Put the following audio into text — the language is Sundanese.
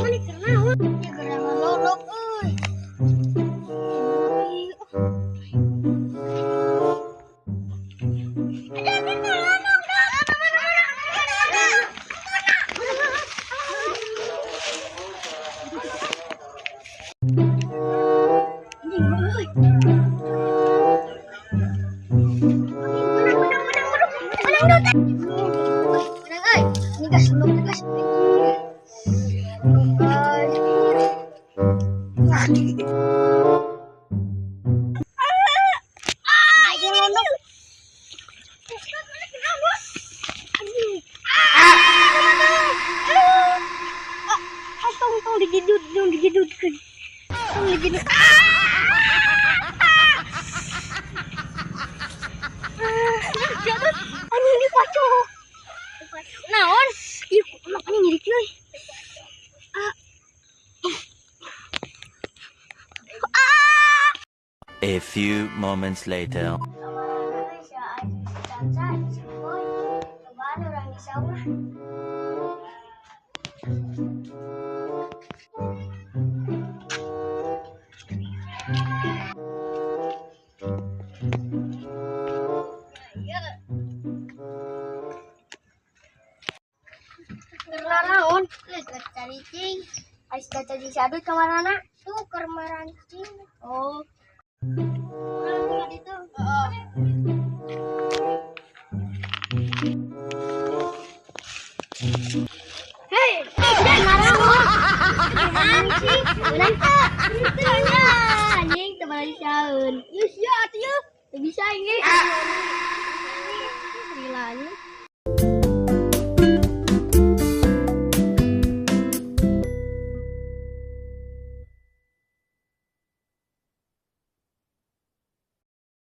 Mana keur naon? Ya keur ngalolok euy. Naon? Ih, makanya nyeri cuy. A few moments later. Naon? Cari cing. Ais cari sadut kamarana? Tuh keur marancing. Oh. Urang itu. Heeh. Hei, udah marah. Mancing, menang teu? Teu nya, anjing teu balik saeun. Yeuh sia atuh yeuh. Teu bisa ini.